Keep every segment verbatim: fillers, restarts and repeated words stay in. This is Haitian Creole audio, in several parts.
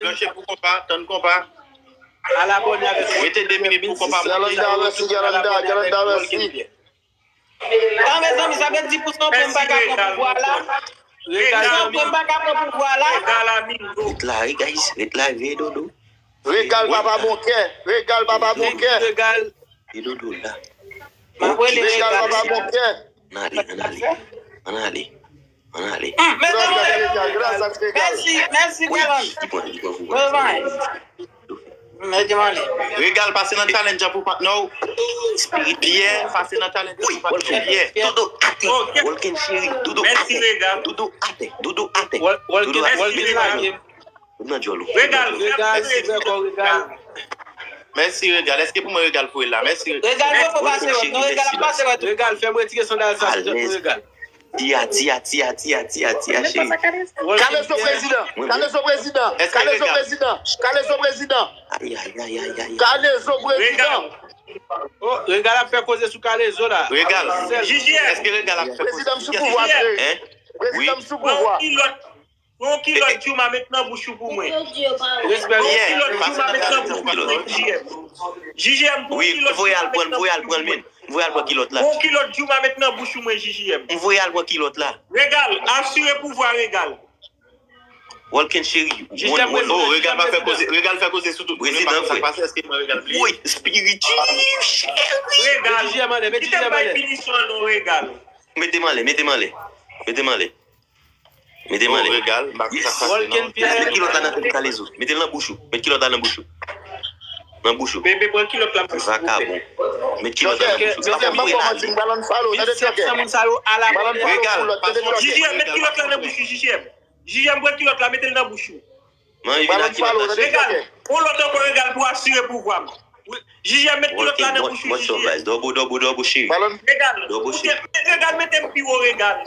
Branche pou konpa, tann konpa. Al abòne avèk Mete de minit pou konpa monte. Yolanda, mèsi, Yolanda, Yolanda, mèsi. Tan, mezanmi, sa vle di pou sanpwen m pa ka pran pouvwa la? Pou sanpwen m pa ka pran pouvwa la? Ret la, wi, guys. Ret la, veye dodo. Regal papa bon kè. Regal papa bon kè. Regal. Veye dodo la. M ap rele Regal papa bon kè. Ann ale, ann ale. Ann ale. Ann ale. Mèsi, mèsi, Galan. Li pran, li pran pou mwen. Mèsi, mèsi. Regal, pase nan challenge an pou patnè w. Spirit Pierre, pase nan challenge an pou patnè w. Pierre. Dodo ate. Walken cheri, dodo ate. Dodo ate. Dodo ate. Walken, Walken lage. Ou nan djòl ou. Regal, Regal, sipè kò Regal. Mèsi, Regal. Èske pou mwen Regal foure la? Mèsi, Regal. Regal, fè fò pase wè. Non, Regal ap pase wè. Regal, fè m retire sandal sa sou tèt mwen, Regal. Tia, tia, tia, tia, tia, tia, cheri. Kalezo prezidan. Kalezo prezidan. Kalezo prezidan. Kalezo prezidan. Ay, ay, ay, ay, ay. Kalezo prezidan. Oh, Regal ap fè koze sou Kalezo la. Regal. J J M. Èske Regal ap fè koze? Prezidan m sou pouvwa, frè. Prezidan m sou pouvwa. Pran yon kilòt, pran yon kilòt Jouma met nan bouch ou pou mwen. Respè. Pran yon kilòt Jouma met nan bouch ou pou mwen, J J M. J J M, pran yon kilòt Jouma met nan bouch ou pou mwen. M voye al pran kilòt la. Pran yon kilòt Jouma met nan bouch ou mwen, J J M. M voye al pran kilòt la. Regal, asire pouvwa Regal. Walken cheri. J J M, oh, Regal pa fè koze, Regal fè koze sou tout. Prezidan, frè. Sa k pase, èske mwen Regal bliye? Woy, spiritu, cheri. Regal. Kite m bay finisyon non, Regal. Mete m anlè, mete m anlè. Mete m anlè. Mete m anlè. Regal, m pa konn sa k pase non. Met kilòt la nan tèt Kalezo. Mete l nan bouch ou. Met kilòt la nan bouch ou. Nan bouch ou. Bebe, pran kilòt la. Vakabon. Met kilòt la nan bouch ou. Chòkè, chòkè, m pa fè w manti, m pral unfollow. Tande chòkè. Regal, J J M, met kilòt la nan bouch ou, J J M. J J M, pran kilòt la, mete l nan bouch ou. Mwen vin ak kilòt la. Regal, yon lòt ankò Regal pou asire pouvwa m. J J M, met kilòt la nan bouch ou, J J M. Dòbo, dòbo, dòbo, cheri. Regal, Regal, mete m pi wo, Regal.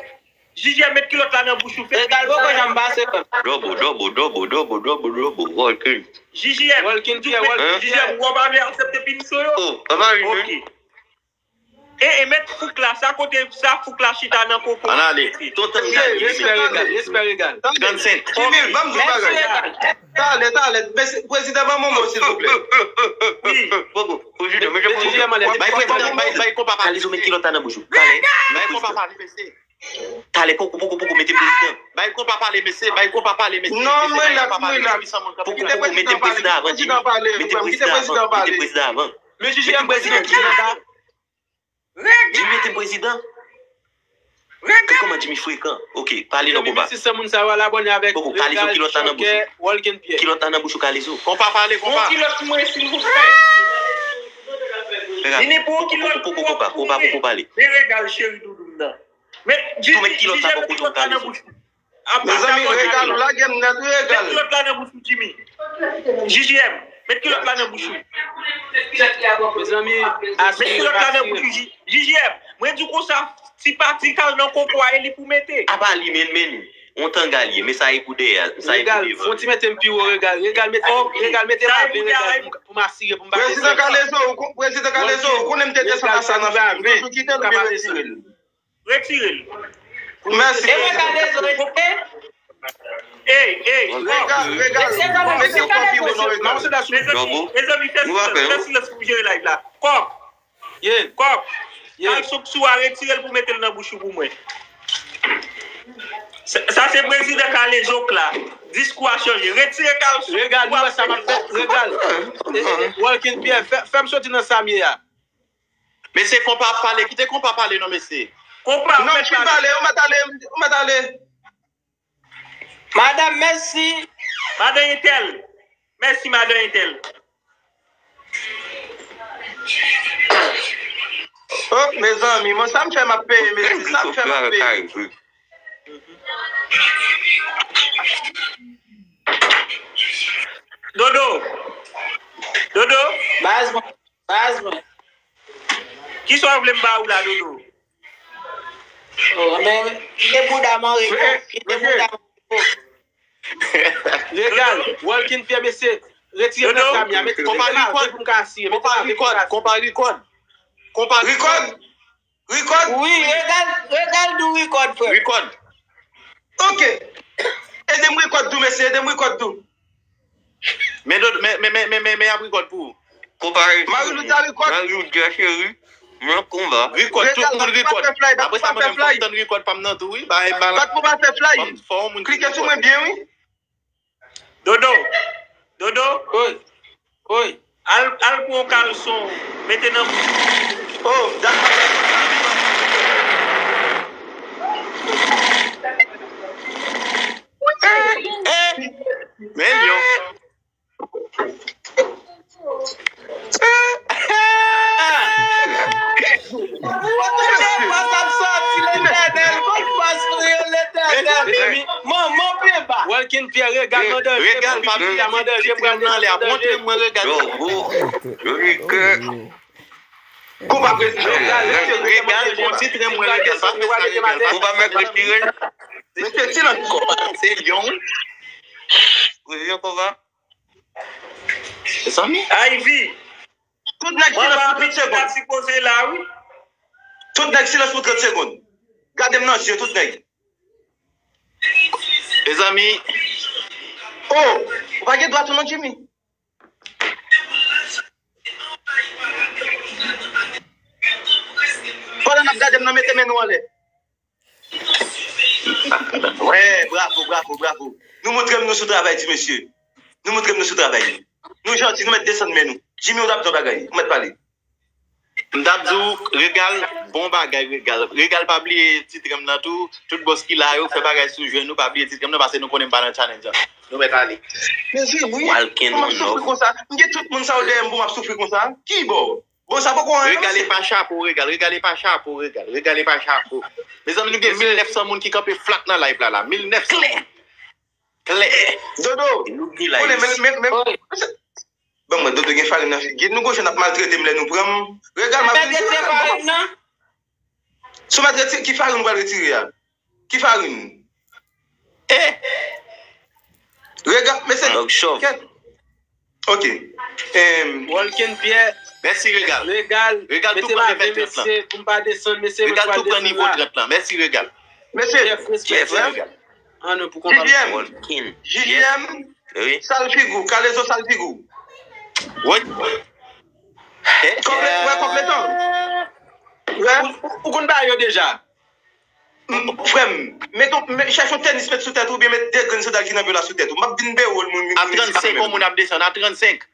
J J M, met kilòt la nan bouch ou, fè. Regal poko janm pase frè m. Dòbo, dòbo, dòbo, dòbo, dòbo, dòbo, Walken. J J M, Walken, J J M, w ap ale aksepte pinisyon yo? Oh, pa mari, men. Ok. E, e, met fouk la, sa kote, sa fouk la chita nan koko. Ann ale. Respè Regal, respè Regal. Trannsenk. Jimmy, ban m di yon bagay. Talè, talè, prezidan, ban m yon mo, silvouplè. Wi. Poko. Prezidan, men J J M anlè. Bay prezidan, bay, bay konpa pale. Kalezo, met kilòt la nan bouch ou. Talè. Bay konpa pale, mesye. Talè, poko, poko, poko, mete m prezidan. Bay konpa pale, mesye, bay konpa pale, mesye. Non, mwen la, mwen la. Poko, poko, mete m prezidan avan, Jimmy. Mete m prezidan avan, mete m prezidan avan. Men J J M prezidan ki la. Jimmy mete m prezidan. Gad kòman Jimmy frekan. Ok, pale non konpa. Poko, Kalezo, kilòt la nan bouch ou. Kilòt la nan bouch ou, Kalezo. Konpa pale, konpa. Pran kilòt pou mwen, silvouplè. Vini pou yon kilòt pou mwen. Poko, konpa, poko pale. Men Regal cheri doudou m nan. Men J J M, met kilòt la nan bouch ou. Mezanmi, Regal, ou lage m nèt, wi, Regal. Met kilòt la nan bouch ou, Jimmy. J J M, met kilòt la nan bouch ou. Mezanmi, met kilòt la nan bouch ou, J J M. Mwen di w konsa, ti pati kal nan koko a, e li pou mete. Apa li, men, men li. On tanga li ye, men sa e pou dèyè, sa e pou devan. Regal, fon ti mete m pi wo, Regal. Regal, mete, Regal, mete m avè Regal pou m asire, pou m pa desann. Prezidan Kalezo, ou kon-, Prezidan Kalezo, ou konnen m te desann asa nan figi w, toujou kite l, ou byen retire l. Retire l. Mèsi. E mwen ka dezole, e? Ey, ey, Regal, Regal, mete yon kòb pi wo non, Regal. Mezanmi, mezanmi, fè silans, fè silans pou m jere live la. Kòb. Kòb. Kalson k sou a, retire l pou mete l nan bouch ou pou mwen. Sa, sa se prezidan Kalezo k la. Diskou a chanje. Retire kalson. Regal, nou wè sa m ap fè. Regal. E, e, e, Walkin Pierre, fè, fè m soti nan sa m ye a. Mesye, konpa ap pale. Kite konpa pale non, mesye. Konpa, non, m fin pale, ou mèt ale, ou mèt ale. Madan, mèsi. Madan entèl. Mèsi, madan entèl. Oh, mezanmi, mwen, sa m fè m ap peye, mesye, sa m fè m ap peye. Dodo. Dodo. Baz mwen. Baz mwen. Kisa w vle m ba ou la, Dodo? Oh, men, kite bouda m an repo. Kite bouda m an repo. Regal, Walkin Pierre, mesye, retire nan sa m ye a, mete, mete m avè pou m ka asiye, mete m avè pou m ka asiye. Konpa record. Konpa record. Record? Wi, Regal, Regal do record, frè. Record. Ok. Ede m record tou, mesye, ede m record tou. Men, men, men, men, men y ap record pou ou. Konpare Marie Loudia record. Marie Loudia cheri. Mwen konba. Record, tout moun record. Apre sa, mwen menm, fò m tann record pa m nan tou, wi. Ba, ba, bat pou pa fè fly. Fò, fò yon moun klike sou mwen byen, wi. Dodo. Dodo. Oi. Oi. Al, al pran yon kalson. Mete nan. Oh, dat. Eh, eh. Men yo. Walkin Pierre, Regal nan danje, Regal pa pita, nan danje, pran nan lè, montre mwen Regal. Yo, bro. Yo, Regal. Konpa prezidan. Regal, Regal, bon ti tren mwen, Regal pa fè sa, Regal pa. Konpa mèt retire. Mesye, silans. Konpa, se Lyon. Wi, konpa. Mezanmi. Ivy. Tout nèg silans pou trant segonn. Tout nèg silans pou trant segonn. Gade m nan je, tout nèg. Mezanmi. Oh, ou pa gen dwa tou non, Jimmy. Pandan n ap gade m nan, mete men nou anlè. Wè, bravo, bravo, bravo. Nou montre m nou sou travay, ti mesye. Nou montre m nou sou travay. Nou janti, nou mèt desann men nou. Jimmy, ou t ap di yon bagay, ou mèt pale. M t ap di w, Regal, bon bagay, Regal. Regal pa bliye ti tren m nan tou. Tout bòs ki la yo, fè bagay sou jwenn nou, pa bliye ti tren m nan, paske nou konnen m pa nan challenge an. Nou mèt ale. Mezanmi, kòman m soufri konsa? M gen tout moun sa yo dèyè m pou m ap soufri konsa. Ki bò? Bon, sa poko anyen, non, mesye. Regal e pa chapo, Regal. Regal e pa chapo, Regal. Regal e pa chapo. Mezanmi, nou gen mil nèf san moun ki kanpe flat nan live la, la. Mil nèf san moun. Klè. Dodo, konnen men, men, men, ban mwen, Dodo gen farin nan figi. Nou gon jan ap maltrete m lè nou pran m. Regal, m ap vin sou Regal. Sou maltrete, ki farin ou pral retire a? Ki farin? Eh! Regal, mesye. Kèt. Ok. Em, Walken Pyè. Mèsi, Regal. Regal, Regal, tou mete pran lave, mesye, pou m pa desann, mesye, Regal, tou pran nivo trant lan. Mèsi, Regal. Mesye. Jeff, respè, Jeff, Regal. An nou pou konpa. J J M. J J M. Wi. Sal figi w, Kalezo sal figi w. Wi. Kòk le-, wè, kòk letan. Wè. Ou, ou, ou konn ba yo deja. M, frè m, met yon, met, chèche yon tenis met sou tèt ou, oubyen met de grenn sandal ki nan pye w la sou tèt ou. M ap vin bere w, moun, moun, a trannsenk, yon moun ap desann, a trannsenk.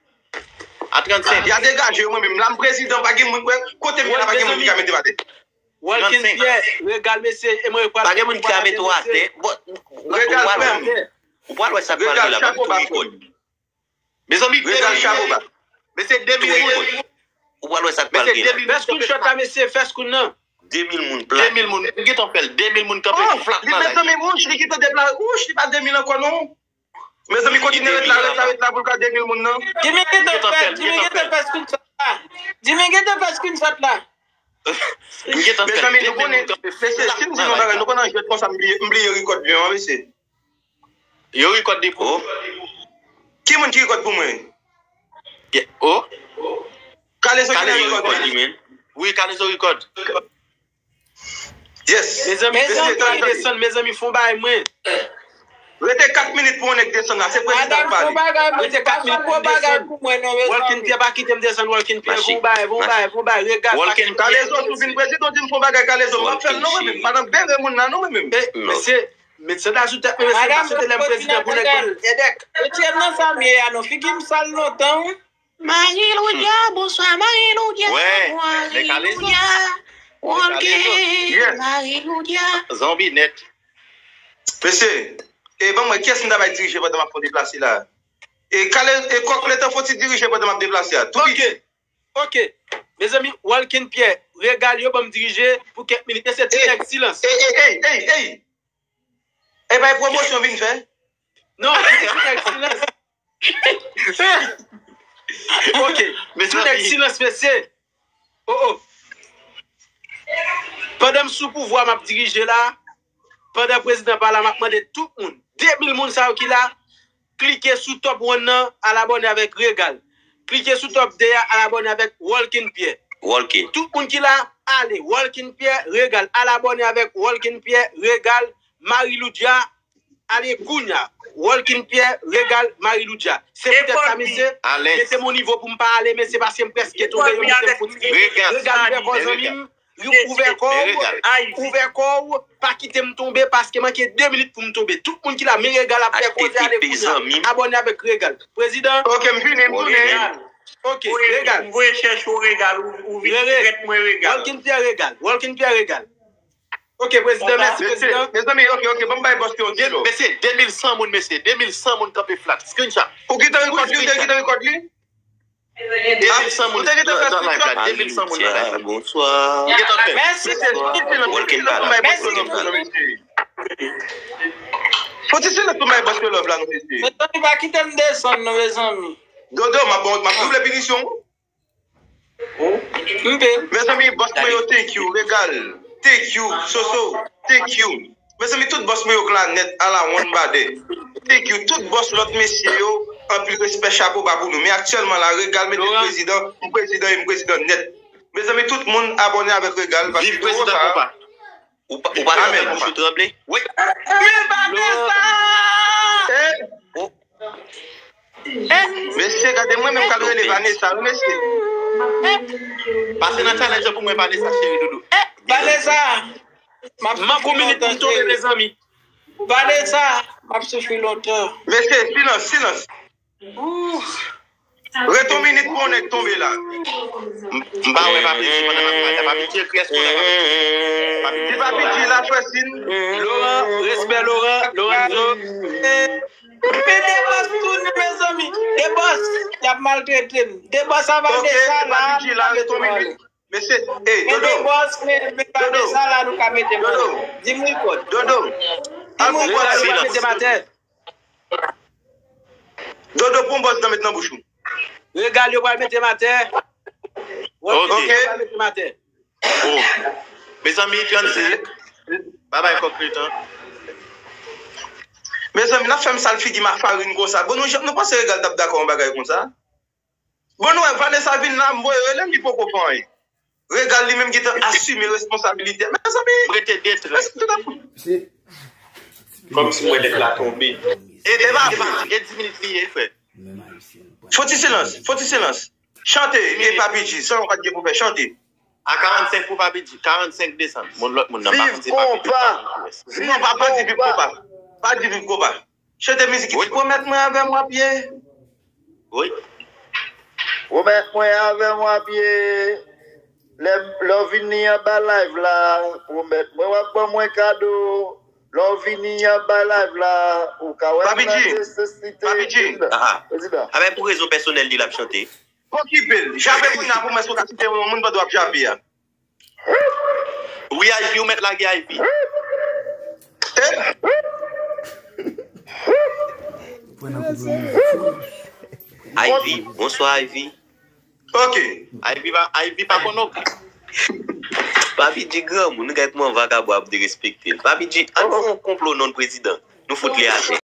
A trannsenk. Y a degaje yo, mwen menm. La, m prezidan, pa gen moun, wè, kote m ye la, pa gen moun ki ka mete m atè. Walken Pyè, Regal, mesye, e mwen, yo pral, pa gen moun ki ka mete w atè. Regal, frè m. Ou pral wè sa k pral gen la, m ap tou rekòd. Mezanmi, Regal, chapo ba. Mesye, de mil moun. Ou pral wè sa k pral gen la. Fè screenshot la, mesye, fè screen nan. De mil moun plat. De mil moun. M gentan fè l. De mil moun kanpe flat nan live. Mezanmi, wouch, li gentan deplase. Wouch, li pa de mil ankò, non. Mezanmi, kontinye ret la, ret la, ret la pou l ka de mil moun nan. Jimmy gentan fè, Jimmy gentan fè screenshot la. Jimmy gentan fè screenshot la. M gentan fè. Mezanmi, nou konnen, mesye, si m di nou bagay, nou konnen jwèt konsa, m bliye, m bliye rekòd li an, mesye. Yo rekòd depi. Oh. Ki moun ki rekòd pou mwen? Oh. Kalezo ki rekòd li menm. Wi, Kalezo rekòd. Yes. Mezanmi, mezanmi, desann, mezanmi, fon bay mwen. Rete kat minit pou yon nèg desann la. Se prezidan k pale. Rete kat minit pou m desann. Walken Pyè pa kite m desann, Walken Pyè, fon bay, fon bay, fon bay, Regal. Kalezo, si w vin prezidan, w di m fon bagay, Kalezo, m p ap fè l non, mwen menm. Pa nan bere moun nan non, mwen menm. Mesye, met sandal sou tèt mwen, mesye, pa sete lè m prezidan pou nèg ban m. Retire m nan sa m ye a non, figi m sal lontan, wi. Marie Loudia, bonswa, Marie Loudia. Wè, Marie Loudia. Walken, Marie Loudia. Zonbi nèt. Mesye, e ban mwen, kiyès m ta bay dirije pandan m ap fè yon deplase la? E Kale, e Kòk Letan fò ti dirije pandan m ap deplase a. Tou piti. Ok. Mezanmi, Walken Pyè, Regal, yo ban m dirije pou kèk minit. Mesye, ti nèg, silans. Ey, ey, ey, ey, ey. E pa pwomosyon vin fè? Non, ti nèg, silans. Ok. Ti nèg, silans, mesye. Oh, oh. Pandan m sou pouvwa, m ap dirije la. Pandan prezidan pa la, m ap mande tout moun, de mil moun sa yo ki la, klike sou top one nan, al abòne avèk Regal. Klike sou top de a, al abòne avèk Walken Pyè. Walken. Tout moun ki la, ale, Walken Pyè, Regal, al abòne avèk Walken Pyè, Regal, Marie Loudia, ale kounya. Walkin Pierre, Regal, Marie Loudja. Se poutèt sa, mesye, mete m yon nivo pou m pa ale, mesye, paske m prèske tonbe, yo mete m fout. Regal, ouvè kò w, zanmi m. Ouvè kò w, ouvè kò w, pa kite m tonbe, paske manke de minit pou m tonbe. Tout moun ki la, men Regal ap fè koze ale kounye a. Abòne avèk Regal. Prezidan. Ok, m vini, m tounen. Ok, Regal. M voye chèche w, Regal. Ou vin trèt mwen, Regal. Walkin Pierre, Regal. Walkin Pierre, Regal. Ok, prezidan, mèsi, prezidan. Mezanmi, ok, ok, ban m bay bòs yo yon ti love. Mesye, de mil san moun, mesye, de mil san moun kanpe flat. Screenshot. Ou gentan rekòd li, ou te gentan rekòd li? De mil san moun nan live la, de mil san moun nan live la. Bonswa. Mèsi. Fò ti silans pou m bay bòs yo love la, non, mesye. Mezanmi, pa kite m desann, non, mezanmi. Dodo, m ap, m ap double pinisyon. Mezanmi, bòs mwen yo, thank you. Regal, thank you. Soso, thank you. Mezanmi, tout bòs mwen yo k la nèt, ala one body. Thank you. Tout bòs lòt mesye yo, anpil respè, chapo ba pou nou. Men aktyèlman la, Regal mete prezidan, m prezidan e m prezidan nèt. Mezanmi, tout moun abòne avèk Regal, paske toro sa. Ou pa, ou pa tande bouch ou tranble? Wi. Men Vanessa! Mesye, gade mwen menm k al rele Vanessa, wi, mesye. Pase nan challenge pou mwen, Vanessa, cheri doudou. Vanessa! M ap gon minit pou m tonbe, mezanmi. Vanessa! M ap soufri lontan. Mesye, silans, silans. Ret yon minit pou yon nèg tonbe la. M pa wè Papi G pandan m ap pale. Papi G, kiyès pou la, Papi G? Papi G. Di Papi G la, Francine. Laurent, respè Laurent, Lorenzo. Epi de bòs tounen, mezanmi. De bòs, y ap maltrete m. De bòs a Vanessa la, Papi G la, ret yon minit. Mesye, ey, Dodo. Dodo. Dodo. Di m rekòd. Dodo. Di m rekòd, mwen mete m atè. Dodo, pran bòs nan met nan bouch ou. Regal, yo pral mete m atè. Ok. Yo pral mete m atè. Oh. Mezanmi, trannsenk. Babay kòk letan. Mezanmi, n ap fè m sal figi mafarin konsa. Bon, nou, nou panse Regal t ap dakò yon bagay konsa? Bon, nou wè, Vanessa vin la, m voye rele l, li poko fè anyen. Regal li menm gentan asime responsabilite. Mezanmi, rete detrè. Kòmsi mwen lèt la tonbe. E, e, e di minit li ye, frè. Fò ti silans, fò ti silans. Chante, e Papi G, sa w pa t gen pou fè, chante. A karannsenk pou Papi G, karannsenk desann. Moun lòt moun nan pa konn se Papi G. Viv konpa! Non, pa, pa di viv konpa. Pa di viv konpa. Chante mizik ki di, pwomèt mwen avè m w ap ye. Wi. Pwomèt mwen avè m w ap ye. Lè, lè w vini anba live la, pwomèt mwen w ap ban mwen kado. Lè w vini anba live la, ou ka wè m nan nesesite. Papi G. Papi G. Prezidan. Avè pou rezon pèsonèl li l ap chante. Pa okipe l. Jape kounye a pou mwen si w ka site yon moun pandan w ap jape a. Wi, Ivy, ou mèt lage Ivy. Ivy, bonswa, Ivy. Ok. Ivy pa, Ivy pa konn ok. Papi G granmoun, nou gade kòman vakabon ap derespekte l. Papi G, ann fè yon konplo non prezidan. Nou fout li atè.